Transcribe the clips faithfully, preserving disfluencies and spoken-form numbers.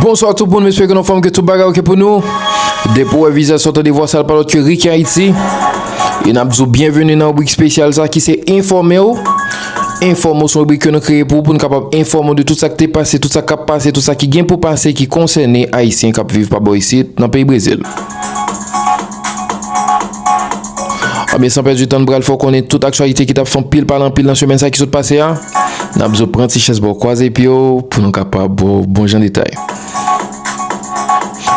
Bonswa tout moun, m espere ke nou anfòm, ke tout bagay oke pou nou. Depi w wè vizaj sa, w tande vwa sa, l pa lòt ke Ricky Haiti. E n ap di w byenveni nan ribrik espesyal sa ki se Enfòme w. Enfòme w se yon ribrik ke nou kreye pou ou, pou nou kapab enfòme w de tout sa ki te pase, tout sa k ap pase, tout sa ki gen pou pase, ki konsène Ayisyen k ap viv pa bò isit nan peyi Brezil. Ebyen, san pèdi tan, n pral fè w konnen tout aktyalite ki t ap fè anpil pale anpil nan semèn sa ki sot pase a. N ap di w pran ti chèz ba w, kwaze pye w pou nou kapab ba w bon jan detay.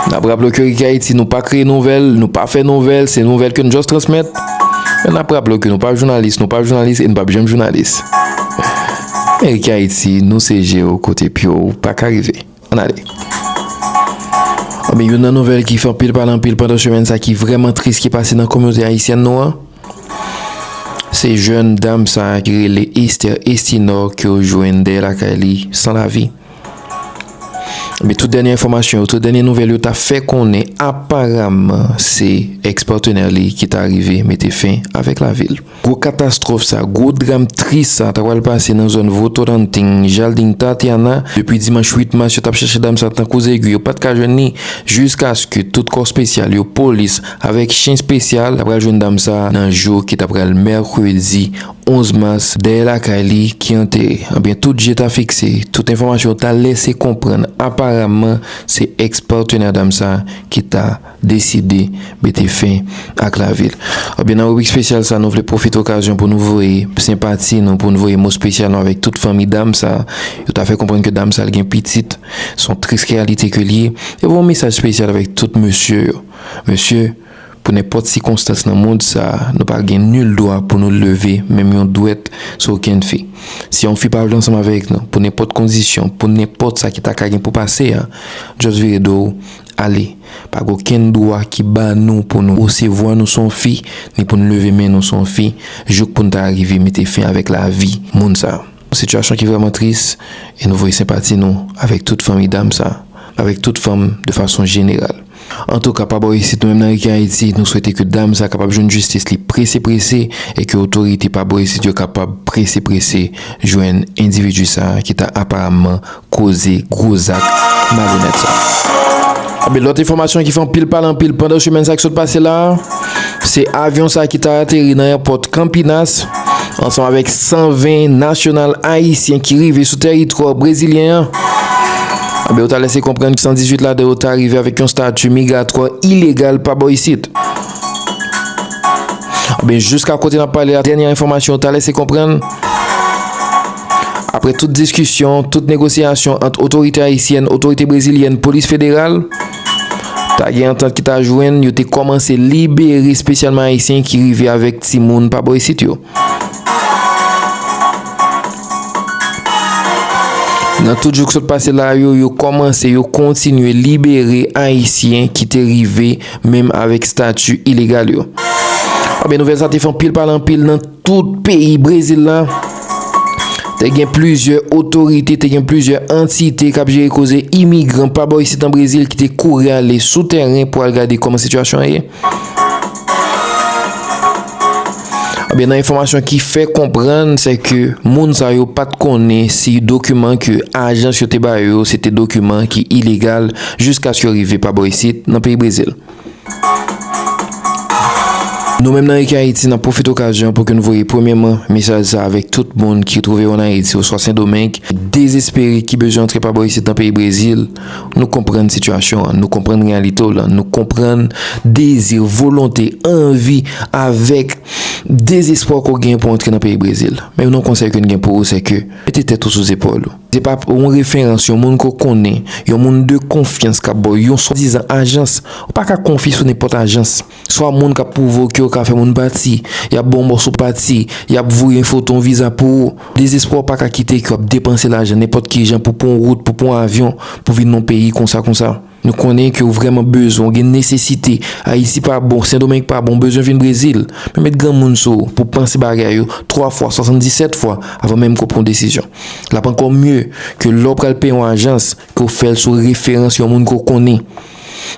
N ap raple w ke Ricky Haiti, nou pa kreye nouvèl, nou pa fè nouvèl, se nouvèl ke n just transmèt. Men n ap raple w ke nou pa jounalis, nou pa jounalis e n p ap janm jounalis. Men Ricky Haiti, nou se je w kote pye w pa ka rive. Ann ale. Ebyen, youn nan nouvèl ki fè anpil pale anpil pandan semèn sa ki vrèman tris ki pase nan kominote ayisyèn nou an, se jèn dam sa ki rele Esther Estinor ke yo jwenn dèyè lakay li san lavi. Ebyen, tout dènye enfòmasyon yo, tout dènye nouvèl yo ta fè konnen aparaman se èks patnè li ki ta rive mete fen avèk lavi l. Gwo katastwòf sa, gwo dram tris sa ta pral pase nan zòn Votorantim, Jardín Tatiana. Depi dimanch uit mas, yo t ap chèche dam sa tankou zegwi, yo pa t ka jwenn li, jiskaske tout kò espesyal yo, polis avèk chen espesyal, ta pral jwenn dam sa nan jou ki ta pral mèkredi onz mas, dèyè lakay li ki antere. Ebyen, tout je ta fikse, tout enfòmasyon ta lese konprann aparaman se èks patnè dam sa ki ta deside mete fen ak lavi l. Ebyen, nan ribrik espesyal sa, nou vle pwofite okazyon pou nou voye senpati nou, pou nou voye mo espesyal nou avèk tout fanmi dam sa. Yo ta fè konprann ke dam sa l gen pitit. Se yon tris reyalite ke l ye. E voye yon mesaj espesyal avèk tout mesye yo. Mesye, pou nenpòt sikonstans nan mond sa, nou pa gen nil dwa pou nou leve menm yon dwèt sou okenn fi. Si yon fi pa vle ansanm avèk nou, pou nenpòt kondisyon, pou nenpòt sa ki ta ka gen pou pase a, just vire do w, ale. Pa gen okenn dwa ki ba nou pou nou wose vwa nou sou yon fi, ni pou nou leve men nou sou yon fi, jouk pou nou ta rive mete fen avèk lavi moun sa. Yon sitiyasyon ki vrèman tris, e nou voye senpati nou avèk tout fanmi dam sa, avèk tout fanm de fason jeneral. Antouka, pa bò isit, nou menm nan Ricky Haiti, nou swete ke dam sa kapab jwenn jistis li prese prese, e ke otorite pa bò isit yo kapab prese prese jwenn endividi sa ki ta aparaman koze gwo zak malonèt sa. Ebyen, lòt enfòmasyon ki fè anpil pale anpil pandan semèn sa ki sot pase la, se avyon sa ki ta ateri nan èpòt Campinas, ansanm avèk san ven nasyonal ayisyen ki rive sou tèritwa brezilyen an. Ebyen, yo ta lese konprann ke san dizuit ladan yo ta rive avèk yon stati migratwa ilegal pa bò isit. Ebyen, jiska kote n ap pale a, dènye enfòmasyon yo ta lese konprann, apre tout diskisyon, tout negosyasyon ant otorite ayisyèn, otorite brezilyèn, polis federal, ta gen antant ki ta jwenn, yo te kòmanse libere espesyalman ayisyen ki rive avèk timoun pa bò isit yo. Nan tout jou k sot pase la yo, yo kòmanse, yo kontinye libere ayisyen ki te rive menm avèk stati ilegal yo. Ebyen, nouvèl sa te fè anpil pale anpil nan tout peyi Brezil la. Te gen plizyè otorite, te gen plizyè antite k ap jere koze imigran pa bò isit an Brezil ki te kouri ale sou tèren pou al gade kòman sitiyasyon an ye. Ebyen, nan enfòmasyon ki fè konprann, se ke moun sa yo pa t konnen si dokiman ke ajans yo te ba yo, se te dokiman ki ilegal, jiskaske yo rive pa bò isit, nan peyi Brezil. Nou menm nan Ricky Haiti, n ap pwofite okazyon pou ke n voye premyèman mesaj sa avèk tout moun ki twouve yo an Ayiti oswa Sendomeng, dezespere, ki bezwen antre pa bò isit nan peyi Brezil. Nou konprann sitiyasyon an, nou konprann reyalite w lan, nou konprann dezi, volonte, anvi avèk dezespwa ke w gen pou antre nan peyi Brezil. Men yon konsèy ke n gen pou ou, se ke mete tèt ou sou zepòl ou. Se pa yon referans, yon moun ke w konnen, yon moun de konfyans k ap ba w yon swadizan ajans. Ou pa ka konfye sou nenpòt ajans. Swa moun k ap pwouve w ke yo ka fè moun pati, y ap ba w mòso pati, y ap voye foto yon viza pou ou. Dezespwa w pa ka kite ke w ap depanse lajan nenpòt ki jan pou pran yon wout, pou pran yon avyon, pou vin nan yon peyi konsa konsa. Nou konnen ke w vrèman bezwen, w gen nesesite. Ayiti pa bon, Sendomeng pa bon, w bezwen vin Brezil. Men met granmoun sou ou pou w panse bagay yo twa fwa, swasanndisèt fwa avan menm ke w pran yon desizyon. L ap ankò mye ke lè w pral peye yon ajans, ke w fè l sou referans yon moun ke w konnen.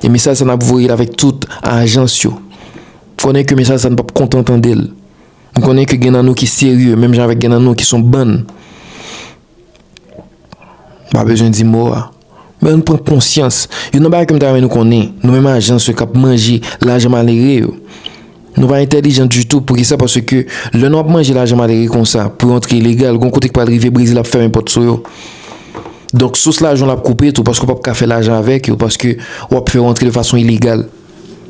E mesaj sa n ap voye l avèk tout ajans yo. M konnen ke mesaj sa n p ap kontan tande l. M konnen ke gen nan nou ki serye, menm jan avèk gen nan nou ki se yon bann. M pa bezwen di mo a. Men ann pran konsyans. Youn nan bagay ke m ta renmen nou konnen, nou menm ajans yo k ap manje lajan malere yo. Nou pa entèlijan ditou. Poukisa? Paske lè nou ap manje lajan malere konsa, pou yo antre ilegal, gon kote k pral rive, Brezil ap fèmen pòt sou yo. Donk, sous lajan w ap koupe tou, paske w p ap ka fè lajan avèk yo, paske w ap fè yo antre de fason ilegal.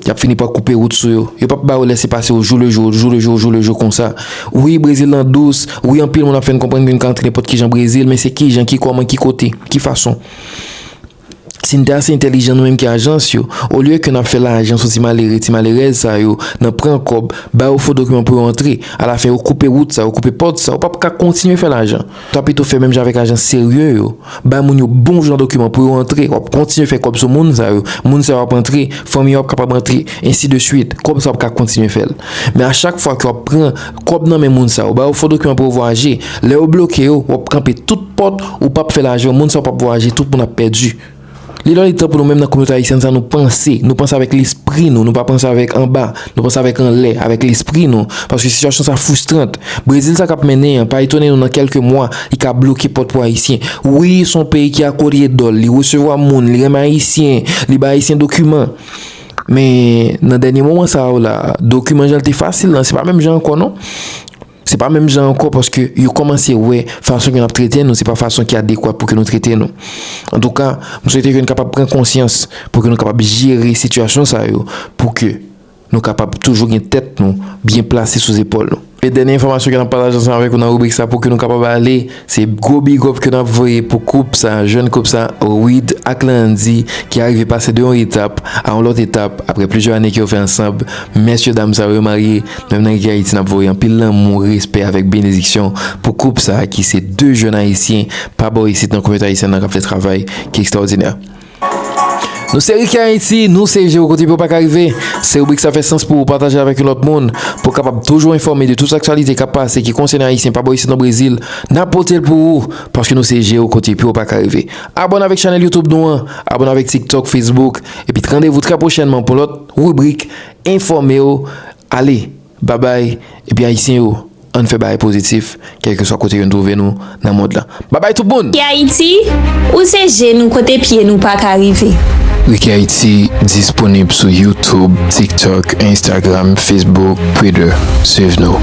Y ap fini pa koupe wout sou yo. Yo p ap ba yo lèsepase yo jou le jou, jou le jou, jou le jou konsa. Wi, Brezil lan dous. Wi, anpil moun ap fè n konprann ke n ka antre nenpòt ki jan Brezil, men se ki jan, ki kòman, ki kote, ki fason? Si n te ase entèlijan nou menm ki ajans yo, olye ke n ap fè lajan sou ti malere, ti malerèz sa yo, nan pran kòb, ba yo fo dokiman pou yo antre, alafen yo koupe wout sa, yo koupe pòt sa, ou p ap ka kontinye fè lajan. Ou ta pito fè menm jan avèk ajans serye yo, ba moun yo bon jan dokiman pou yo antre, w ap kontinye fè kòb sou moun sa yo, moun sa yo ap antre, fanmi yo ap kapab antre, ensi de swit, kòb sa yo ap ka kontinye fè l. Men a chak fwa ke w ap pran kòb nan men moun sa yo, ba yo fo dokiman pou yo vwayaje, lè yo bloke yo, w ap kanpe tout pòt, ou p ap fè lajan, moun sa yo p ap vwayaje, tout moun ap pèdi. Li lè li tan pou nou menm nan kominote ayisyèn sa nou panse, nou panse avèk lespri nou, nou pa panse avèk anba, nou panse avèk anlè, avèk lespri nou, paske sitiyasyon sa fristran. Brezil sa k ap mennen an, pa etone nou nan kèlke mwa, li ka bloke pòt pou Ayisyen. Wi, se yon peyi ki akolye dòl, li resevwa moun, li renmen Ayisyen, li bay Ayisyen dokiman. Men nan dènye moman sa yo la, dokiman jan l te fasil lan, se pa menm jan ankò non. Se pa menm jan ankò paske yo kòmanse wè fason ke n ap trete nou, se pa fason ki adekwat pou ke nou trete nou. Antouka, m swete ke n kapab pran konsyans pou ke nou kapab jere sitiyasyon sa yo, pou ke nou kapab toujou gen tèt nou byen plase sou zepòl nou. E dènye enfòmasyon ke n ap pataje ansanm avèk ou nan ribrik sa pou ke nou kapab ale, se gwo big up ke n ap voye pou koup sa, jèn koup sa, Reed ak Landy, ki arive pase de yon etap a yon lòt etap apre plizyè ane ke yo fè ansanm. Mesye dam sa yo marye, nou menm nan Riki Ayiti n ap voye anpil lanmou, respè avèk benediksyon pou koup sa ki se de jèn ayisyen pa bò isit nan kominote ayisyèn nan k ap fè travay ki ekstraòdinè. Nou se Riki Ayiti, nou se je w kote pye w pa ka rive. Se ribrik sa fè sans pou ou pataje avèk yon lòt moun, pou w kapab toujou enfòme de tout aktyalite k ap pase ki konsène Ayisyen pa bò isit nan Brezil. N ap pote l pou ou, paske nou se je w kote pye w pa ka rive. Abòne avèk chanèl YouTube nou an, abòne avèk TikTok, Facebook, epi randevou trè pwochènman pou lòt ribrik Enfòme w. Ale, babay, epi Ayisyen yo, ann fè bagay pozitif, kèlkeswa kote yo n twouve nou nan mond lan. Babay tout moun! Riki Ayiti, ou se je nou kote pye nou pa ka rive. Riki Ayiti disponib sou YouTube, TikTok, Instagram, Facebook, Twitter. Swiv nou.